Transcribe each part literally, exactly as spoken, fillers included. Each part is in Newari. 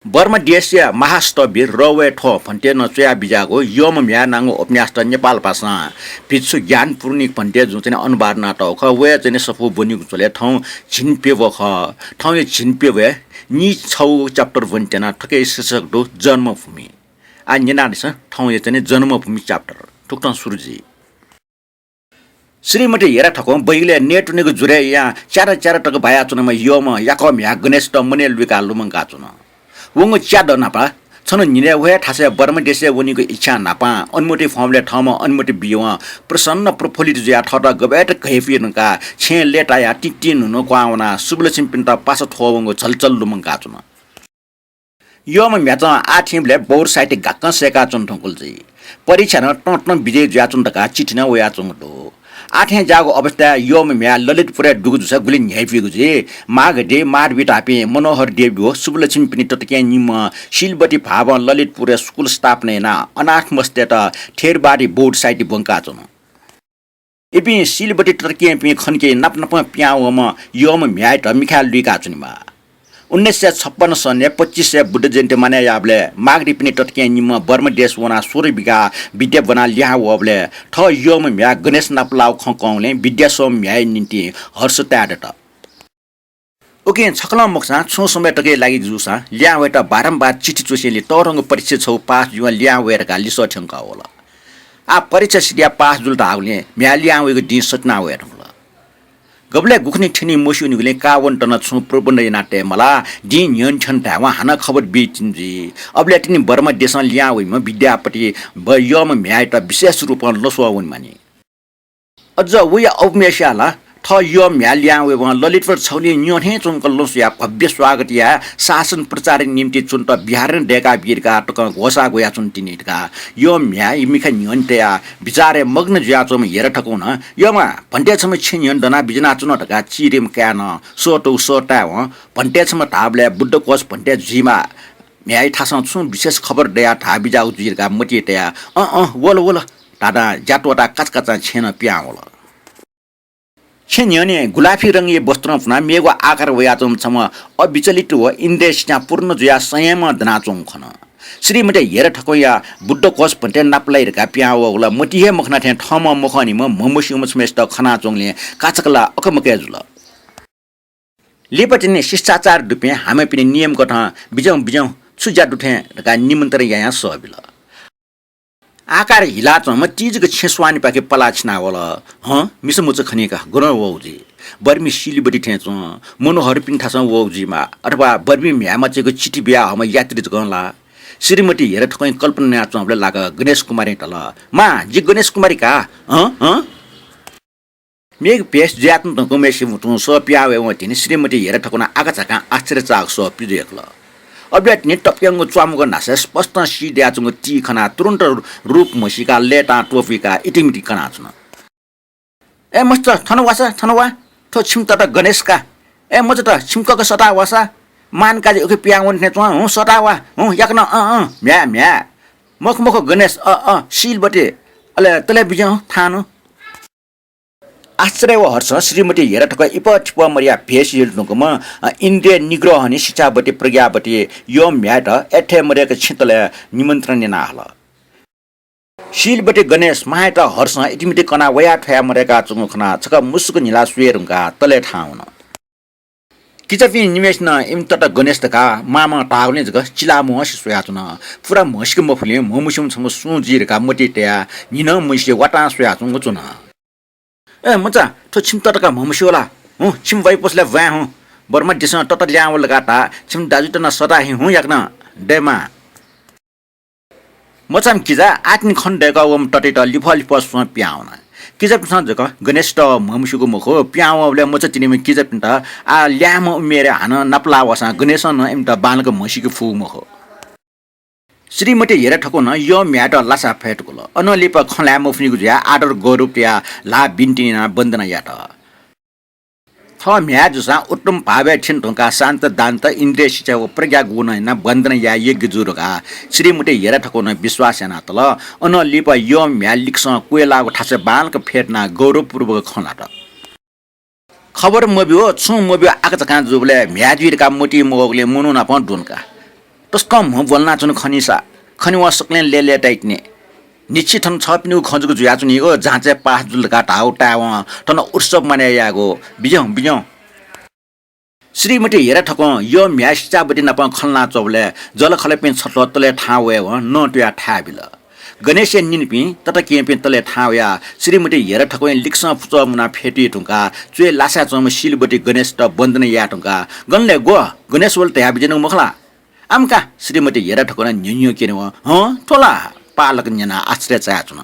बर्मा देशया महास्थविर रवय् थ्व भन्ते नं च्वया बिज्याःगु यःम्ह म्ह्याय् नांगु उपन्यासत नेपाल भाषां भिक्षु ज्ञानपूर्णिक भन्ते जुं चाहिँ अनुवाद यानातःगु खः। वय् चाहिँ सफू ब्वनीगु झ्वलय् थौं झिंप्यब्व खः। थौंया झिंप्यब्वय् निछगू chapter ब्वनेत्यना। थुकिया शीर्षक दु जन्मभूमि। आः न्यनादिसँ थौंया चाहिँ जन्मभूमि chapter। थुकथं सुरु जुइ। श्रीमती हेरा ठकुं बैगलय् नयेत्वनेगु जुरय् यां च्यार च्यार तक बायाच्वनाम्ह यःम्ह याकः म्ह्याय् गणेशत मनय् लुइकाः लुमंकाच्वन। वंगु च्या दनापं छन्हु न्हिनय् व हे थासय् बर्मा देशय् वनीगु इच्छां न्हापां अनुमति फ्वंबलय् थःम्हं अनुमति बीवं प्रसन्न प्रफुल्लित जुयाः थःत गबय् तक घय्पुइ धुंकाः छेँय् लय्तायाः तिंतिं न्हून्हू क्वहां वनाः सुब्बुलक्ष्मीपिन्त पासा थ्वःवंगु झलझल लुमंकाच्वन। यःम्ह म्ह्याय्‌चं आः थेंबलय् बोर्ड साइति गाक्कं सय्‌काच्वने धुंकल जुइ। परीक्षा नं तं तं बिजयी जुयाच्वन धकाः चिठी नं वयाच्वंगु दु। आः थें ज्याःगु अवस्थाय् यःम्ह म्ह्याय् ललितपुरय् दुगु जूसा गुलि न्ह्याइपुइगु जुइ। माघ देवी, माधवी धाःपिं मनोहर देवी व सुब्बुलक्ष्मीपिनि ततकें निम्हं शीलवती भावं ललितपुरय् स्कुल स्थापना यानाः अनाथ मस्तय्‌त थेरवादी बोर्ड साइति ब्वंकाच्वन। इपिं शीलवती ततकेंपिं खनके नाप नापं पिहां वःम्ह यःम्ह म्ह्याय्‌यात मिखाय् लुइकाच्वनेमाः। उन्नाइस सय छप्पन्न सनय् पच्चिसय् बुद्ध जयन्ती मानय् याःबलय् माघ देवीपिनि ततकें निम्हं बर्मा देश वनाः स्वरु बिकाः विद्या ब्वनाः लिहां वःबलय् थः यःम्ह म्ह्याय् गणेश नाप लाःगु खँ कःगुलिं विद्यासम्म म्ह्याय्‌या निंतिं हर्ष ताये दत। उकिं छकलं मखुसां छुं समय तकया लागि जूसां लिहां वयेत बारम्बार चिठी च्वसेंलि तःधंगु परीक्षा छगू पास जुयाः लिहां वये धकाः लिसः थ्यंकः वल। आः परीक्षा सिद्धियाः पास जुल धाःगुलिं म्ह्याय् लिहां वइगु दिं सतिना वये धुंकल। गबलय् गुखुन्हु थ्यनी मस्यूनिगुलिं कावन्त नं छुं प्रबन्ध याना तये मलाः। दिं न्ह्यःने थ्यन धायेवं हानं खबर बीतिनि जुइ। अबलय् तिनि बर्मा देशं लिहां वइम्ह विद्यापति व यःम्ह म्ह्याय्‌यात विशेष रूपं लँ स्वः वनेमानि। अझ वया अबुम्हय्‌सिया ला थः यःम्ह म्ह्याय् लिहां वयेवं ललितपुर छगुलिं न्यं थें च्वंक लँ स्वयाः भव्य स्वागत याः, शासन प्रचारया निंतिं च्वनेत बिहारय् नं दय्‌का बी धकाः तकं घोषणा ग्वयाच्वन तिनि धकाः यःम्ह म्ह्याय् मिखा न्ह्यःने तयाः बिचारय् मग्न जुयाच्वंम्ह हेरा ठकुं नं यःम्ह भन्ते छम्ह छेँ न्ह्यःने दनाः बिज्यानाच्वन धकाः चिधीम्ह काय्‌नं सःतूगु सः तायेवं भन्ते छम्ह धाःबलय् बुद्धकोष भन्ते जुइमाः। म्ह्याय् थासं छुं विशेष खबर दयाः धाः बिज्याःगु जुइ धकाः मतिइ तयाः अँ अँ वल वल धाधां ज्या त्वःताः काचाकाचां छेँ नं पिहां वल। छेँ न्ह्यःने गुलाफी रंगया वस्त्रं पुनाः मेगु आकार वयाच्वंम्ह छम्ह अविचलित व इन्द्रिय शिक्षां पूर्ण जुयाः संयमं दनाच्वंगु खन। श्रीमती हेरा ठकुंया बुद्धकोष भन्ते नापलाइ धकाः पिहां वःगु ला मतिइ हे मखना थें थःम्हं मखंनिम्ह म्हमस्यूम्ह छम्हय्‌सित खनाच्वंगुलिं काचाक्क ला अकमकय् जुल। लिपा तिनि शिष्टाचार दुपिं हामापिनि नियम कथं बिज्याहुँ बिज्याहुँ छु ज्या दु थें धकाः निमन्त्रण यायां सः बिल। आकार हिलाच्वंम्ह तीजक छेँ स्वांनिपाखे पलाः छिना वल। हँ, मिसा मचा खनी का, गनं वःगु जुइ? बर्मी शीलवती थें च्वं, मनोहरपिनि थासं वःगु जुइमाः, अथवा बर्मी म्ह्याय्‌मचायागु चिठी बियाहःम्ह यात्री जकं ला? श्रीमती हेरा ठकुं कल्पना यानाच्वंबलय् लाक्क गणेश कुमारीं धाल, मां, जि गणेश कुमारी का। हँ, हँ। मेगु भेष जुयाच्वन धुंकूम्हय्‌सिगु तुं सः पिहां वयेवं तिनि श्रीमती हेरा ठकुं नं आकाझाकां आश्चर्य चाःगु सः पिदु हे खल। अबलय् तिनि तप्यंगु च्वामुगु न्हासय् स्पष्टं सी दयाच्वंगु ती खनाः तुरुन्त रूप म्हसीकाः लय्तां त्वपुइकाः इतिमिति कनाच्वन। ए मस्त, थन वासा, थन वा, थ्व छिमि तता गणेश का। ए मचात, छिमि कक सःता वासा, मांकाजी उखे पिहां वने थें च्वं, हुँ सःता वा, हुँ याकनं, अँ, अँ, म्ह्याय्, म्ह्याय्। मखु, मखु, गणेश, अ, अ, शीलवती, अले तले बिज्याहुँ, थानु। आश्चर्य व हर्षं श्रीमती हेरा ठकुं इपः थिपः मदयाः भेष यल धुंकूम्ह, अ, इन्द्रिय निग्रहनी शिक्षावती प्रज्ञावती यःम्ह म्ह्याय्‌यात अथे मदय्‌क छेँ तलय् निमन्त्रण याना हल। शीलवती गणेश मांयात हर्षं इतिमिति कनाः वयाः थ्वया मदय्‌काच्वंगु खनाः छकः मुसुक न्हिलाः स्वये धुंकाः तलय् थाहां वन। किजापिं निम्हय्‌सिनं इमि तता गणेश धकाः मांम्हं धाःगुलिं जक चिलाः म्वहंसे स्वयाच्वन। पूरा म्हसीके मफुलिं म्हमस्यूम्ह छम्ह सुं जुइ धकाः मतिइ तयाः न्हिनं म्हसीके वातां स्वयाच्वंगु च्वन। ए मचा, थ्व छिमि तता का म्हमस्यू ला? हुँ, छिमि बाइपसलय् ब्वाँय् हुँ। बर्मा देशं तता लिहां वल धकाः धाः, छिमि दाजुयात नं सःता हि हुँ याकनं। दयेमाः। मचाम्ह किजा, आः तिनि खने दय्‌कः वःम्ह ततायात लिफः लिफः स्वं पिहां वन। किजापिन्सं जक गणेशयात म्हमस्यूगु मखु, पिहां वंबलय् मचा तिनिम्ह किजापिन्त आः ल्याय्म्ह उमेरय् हानं नापलाः वःसां गणेशं नं इमित बांलाक म्हसीके फुगु मखु। श्रीमती हेरा ठकुं नं यःम्ह म्ह्याय्‌यात लासा फय् धुंकल। अनं लिपा खँ ल्हाये मफुनिगु जुयाः आदर गौरव तयाः ल्हाः बिन्ति यानाः वन्दना यात। थः म्ह्याय् जूसां उत्तम भावय् थ्यने धुंकाः शान्त दान्त इन्द्रिय शिक्षा व प्रज्ञा गुणं यानाः वन्दना याये योग्य जू धकाः श्रीमती हेरा ठकुं नं विश्वास यानातल। अनं लिपा यःम्ह म्ह्याय् लिक्कसं क्वय् लाःगु थासय् बांलाक फ्यतुनाः गौरवपूर्वक खँ ल्हात। खबर मब्यू, छुं मब्यू आकाझाकां जूबलय् म्ह्याय् जुइ धकाः मतिइ मवःगुलिं मनू नापं द्वन का। तसकं म्ह ब्वलनाच्वनु खनिसा, खनेवं सकलें लय्‌लय्‌ताइतिनि। निश्चित थन छःपिनिगु खँ जक जुयाच्वनीगु, जाँचय् पास जुल धकाः धाःगु तायेवं थन उत्सव मानय् यायेगु। बिज्याहुँ, बिज्याहुँ। श्रीमती हेरा ठकुं यःम्ह्याय् सिचाबटी नाप खँ ल्हानाच्वंबलय् जःलाखःलापिं छथ्वः तलय् थाहां वयेवं नं तुयाः थाय् बिल। गणेशया निनिपिं तताकेहेँपिं तलय् थाहां वयाः श्रीमती हेरा ठकुं लिक्सं पुचः मुनाः फ्यतुइ धुंकाः च्वय् लासाय् च्वंम्ह शीलबटी गणेशयात वन्दना याये धुंकाः, "गन ले ग्व, गणेश वल धयाबिज्यानागु मखु ला?" आम्का, श्रीमती हेरा ठकुं न्ह्यः न्ह्यः क्यनेवं, "हँ, थ्व ला?" पालक न्यनाः आश्चर्य चायाच्वन।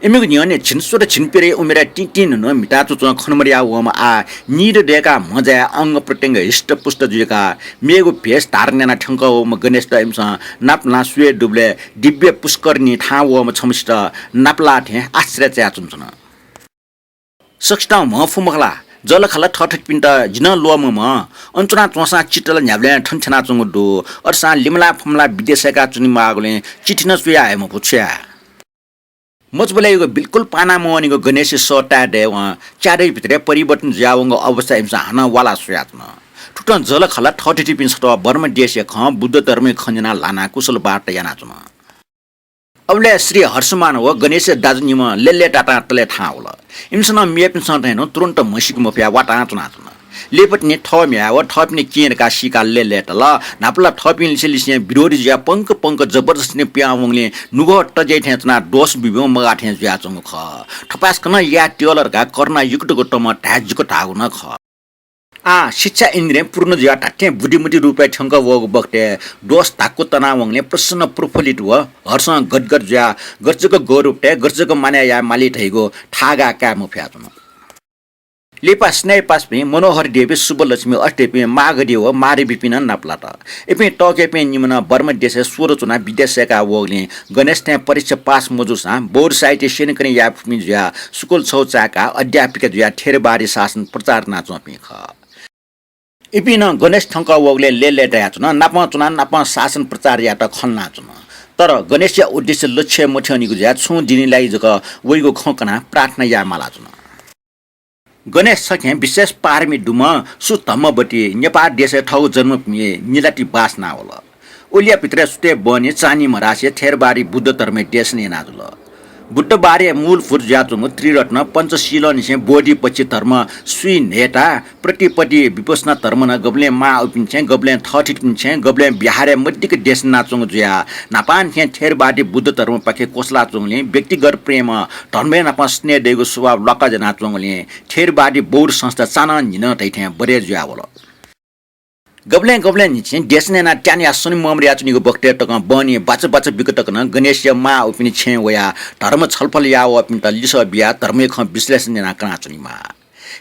इमिगु न्ह्यःने झिंस्वदँ झिंप्यदँया उमेरय् तिंतिं न्हून्हू म्हिताच्वंच्वं खनेमदया वःम्ह आः निदँ दय्काः म्हजाय् अंग प्रत्यंग हिष्टपुष्ट जुइकाः मेगु भेष धारण यानाः थ्यंकः वःम्ह गणेशयात इमिसं नापलाः स्वये दुबलय् दिव्य पुष्करिणी थाहां वःम्ह छम्हसित नापलाः थें आश्चर्य चायाच्वंच्वन। सकसितं म्ह फु मखु ला? जःलाखःला थःथःपिन्त जि नं ल्वःमंम्ह। अन च्वनाच्वंसां चित्त ला न्ह्याबलें थन थ्यनाच्वंगु दु। अथेसां लिमलाः फमलाः विद्या सय्काच्वनेमाःगुलिं चिठी नं च्वया हये मफु छु याये? मचाबलय् याःगु बिल्कुल पाना मवनीगु गणेशया सः ताये दयेवं च्यादँया भित्रय् परिवर्तन जुयावंगु अवस्था इमिसं हानं वालाः स्वयाच्वन। थुकथं जःलाखःला थःथःपिं छथ्वः ब्रह्मदेशया खँ, बुद्ध धर्मया खँ न्यनाः ल्हानाः कुशल वार्ता यानाच्वन। अबलय् श्री हर्षमान व गणेशया दाजु निम्ह लय्‌लय्‌तातां तलय् थाहां वल। इमिसं नं मेपिन्सं थें नं तुरुन्त म्हसीके मफयाः वातां च्वनाच्वन। लिपातिनि थः म्ह्याय् व थःपिनि केहेँ धकाः सीकाः लय्‌लय्‌तल। न्हापा ला थःपिं लिसे लिसें विरोधी जुयाः पंक पंक जबरजस्ती पिहां वंगुलिं नुगः तज्याइ थें च्वनाः दोष बिब्यूगु मगाः थें जुयाच्वंगु खः। थपाय्‌सकं नं याये त्यः ला धकाः करुणा युक्तगु तमं धाये ज्यूक धाःगु नं खः। आः शिक्षा इन्द्रियं पूर्ण जुयाः धात्थें बुद्धिमती रूपय् थ्यंकः वःगु बखतय् दोष धाक्व तनावंगुलिं प्रसन्न प्रफुल्लित व हर्षं गदगद जुयाः गथे जक गौरवतय्, गथे जक मानय् याये माली धइगु थाय् काये मफयाच्वन। लिपा स्नेहपासापिं मनोहर देवी, शुभलक्ष्मी, अष्टदेवी, मागधी व माधवीपिं नं नापलात। इपिं तःकेहेँपिं निम्ह नं ब्रह्मदेशय् स्वदँ च्वनाः विद्या सय्काः वःगुलिं गणेश थें परीक्षा पास मजूसां बौद्ध साहित्य स्यनेकने याये फुपिं जुयाः स्कूल छगू चाय्काः अध्यापिका जुयाः थेरवादी शासन प्रचार यानाच्वंपिं खः। इपिं नं गणेश थ्यंकः वःगुलिं लय्‌लय्‌तायाच्वन। नापं च्वनाः नापं शासन प्रचार यायेत खँ ल्हानाच्वन। तर गणेशया उद्देश्य लक्ष्य मथ्यंनिगु जुयाः छुं दिनय् लागि जक वइगु खँ कनाः प्रार्थना याये मालाच्वन। गणेश छखें विशेष पारमी दुम्ह सुधम्मवती नेपाल देशय् थःगु जन्मभूमि निलाति बास यानावल। उलिया भित्रय् सुथय् बहनी चान्हिम्ह राशिया थेरवादी बुद्ध धर्मया देशना यानाजुल। बुद्धवादया मूलभूत जुयाच्वंगु त्रिरत्न, पञ्चशीलंनिसें बोधिपक्ष धर्म स्वीन्हय्ता, प्रतिपदि विपश्यना धर्म नं गबलें मां अःपिनिसें, गबलें थःथितिपिनिसें, गबलें विहारय् मदिक्क देशना यानाच्वंगु जुयाः न्हापांनिसें थेरवादी बुद्ध धर्मपाखे क्वसलाच्वंगुलिं व्यक्तिगत प्रेमं धर्मया नाप स्नेह दइगु स्वभाव ल्वाकः ज्वनाच्वंगुलिं थेरवादी बौद्ध संस्था चानं न्हिनं धइथें बढे जुयावल। गबलें गबलें न्हिच्छि देशना यानाः त्याने याः स्वने म्वाःमदयाच्वनीगु बखतय् तकं बहनी बाचा बाचा बिक तक नं गणेशया मां अःपिनि छेँय् वयाः धर्म छलफल याः वःपिन्त लिसः बियाः धर्मया खँ विश्लेषण यानाः कनाच्वनेमाः।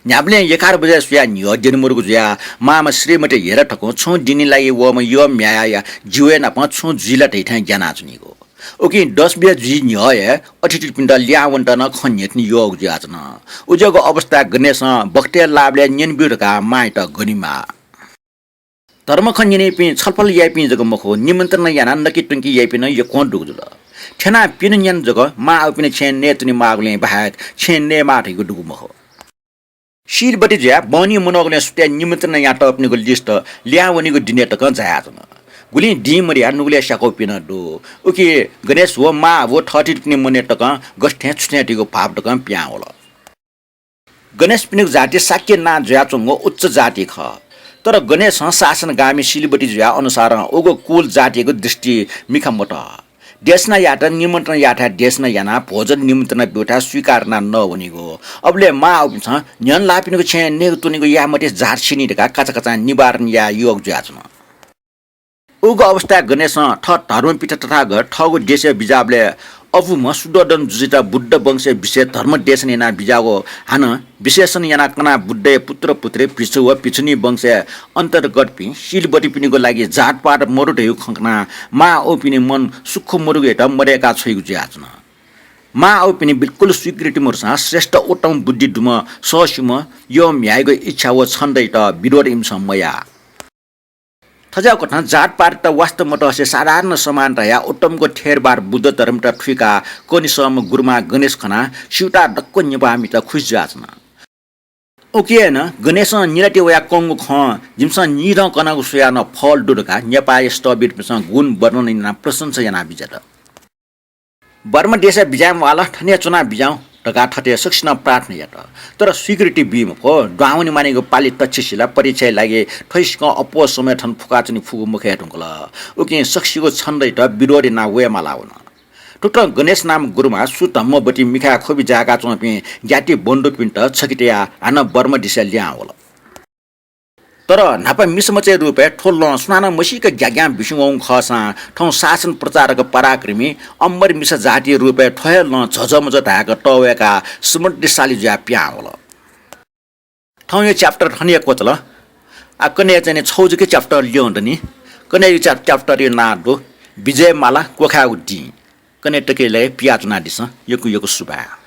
न्ह्याबलें एघार बजे स्वयाः न्ह्यः द्यने मदुगु जुयाः मांम्ह श्रीमती हेरा ठकुं छुं दिनया लागि वःम्ह यःम्ह्याय्‌या जीवया नाप छुं जुइ ला धइथें ग्यानाच्वनीगु। उकिं दस बजे जुइ न्ह्यः हे अतिथिपिन्त लिहां वनेत नं खँ न्ह्यथने यःगु जुयाच्वन। उज्याःगु अवस्थाय् गणेशं बखतय् लाःबलय् न्यने ब्यु धकाः मांयात गनेमाः। धर्मखँ न्यनीपिं, छलफल याइपिं जक मखु, निमन्त्रणा यानाः नकेत्वंके याइपिं नं यक्वं दुगु जुल। थ्यनाः पिने न्यान्हु जक मां अःपिनि छेँय् नयेत्वने माःगुलिं बाहेक छेँय् नयेमाः धइगु दुगु मखु। शीलवती जुयाः बहनी मनूगुलिं सुथय् निमन्त्रणा यानातःपिनिगु लिस्ट लिहां वनीगु दिनय् तकं झायाच्वन। गुलिं दिं मदयाः नुगलय् स्याकूपिं नं दु। उकिं गणेश व मां व थःथितिपिनि मनय् तकं गथे थें छु थें धइगु भाव तकं पिहां वल। गणेशपिनिगु जाति शाक्य नां जुयाच्वंगु उच्च जाति खः। तर गणेशं शासनगामी शीलवती जुयाः अनुसारं उगु कुल जातियागु दृष्टि मिखा मतः। देशना यायेत निमन्त्रणा याःथाय् देशना यानाः भोजन निमन्त्रणा ब्यूथाय् स्वीकार यानाः नवनीगु। अबलय् मां अःपिन्सं न्ह्यःने लाःपिनिगु छेँय् नयेत्वनेगु याये मते जात सिनी धकाः काचाकाचां निवारण याये यःगु जुयाच्वन। उगु अवस्थाय् गणेशं थः धर्मपिता तथागत थःगु देशय् बिज्याःबलय् अबुम्ह शुद्धोदन जुजुयात बुद्ध वंशया विषयय् धर्म देशना यानाः बिज्याःगु हानं विश्लेषण यानाः कनाः बुद्धया पुत्र पुत्री, भिक्षु व भिक्षुणी वंशया अन्तर्गतपिं शीलवतीपिनिगु लागि जातपात मदु धइगु खँ कनाः मां अःपिनि मन सुख मदुगु यात मदय्का छ्वइगु जुयाच्वन। मां अःपिनि बिल्कुल स्वीकृति मदुसां श्रेष्ठ उत्तम बुद्धि दुम्ह सःस्यूम्ह यःम्ह्याय्‌गु इच्छा व छन्दयात विरोध इमिसं मयाः। थज्याःगु कथं जातपातयात वास्ता मतसे साधारण समानता याः उत्तमगु थेरवाद बुद्ध धर्मयात थुइकाः कनिसःम्ह गुरुमां गणेश खनाः स्यूताः दक्व नेपाःमित खुसी जुयाच्वन। उकिं नं गणेशं निलाति वया कंगु खँ जिमिसं निदँ कनागु स्वयाः नं फल दु धकाः नेपाःया स्थविदपिन्सं गुण वर्णन यानाः प्रशंसा यानाबिज्यात। बर्मा देशय् बिज्यायेमाल, थन हे च्वना बिज्याहुँ धकाः थथे सकसिनं प्रार्थना यात। तर स्वीकृति बी मफु। दुहां वनेमानिगु पालि तछ्याः सिल। परीक्षाया लागि थ्वसिकं अप्वः समय थन फुकाच्वने फुगु मखय् धुंकल। उकिं सकसिगु छन्दइत विरोध यानाः वयेमाला वन। थुकथं गणेश नाम गुरुमां सुधम्मवती मिखाय् ख्वबि जाय्काच्वंपिं ज्ञाति बन्धुपिन्त छखे तयाः हानं बर्मा देशय् लिहां वल। तर न्हापा मिसामचाया रूपय् थ्व लँ सुनानं मसीक ग्याग्यां बिस्युं वंगु खःसां थौं शासन प्रचारक पराक्रमी अम्बर मिसा जातिया रूपय् थ्व हे लँ झःझःमझः धायेक तःवय्काः समृद्धिशाली जुयाः पिहां वल। थौंया chapter थन हे क्वचाल। आ, कन्हय् चाहिँ नि छगू जक chapter ल्यं दनि। कन्हय् चा-, chapter या नां दु विजयमाला क्वखाय्गु दिं। कन्हय् तकया लागि पियाच्वनादिसँ। यक्व यक्व सुभाय्।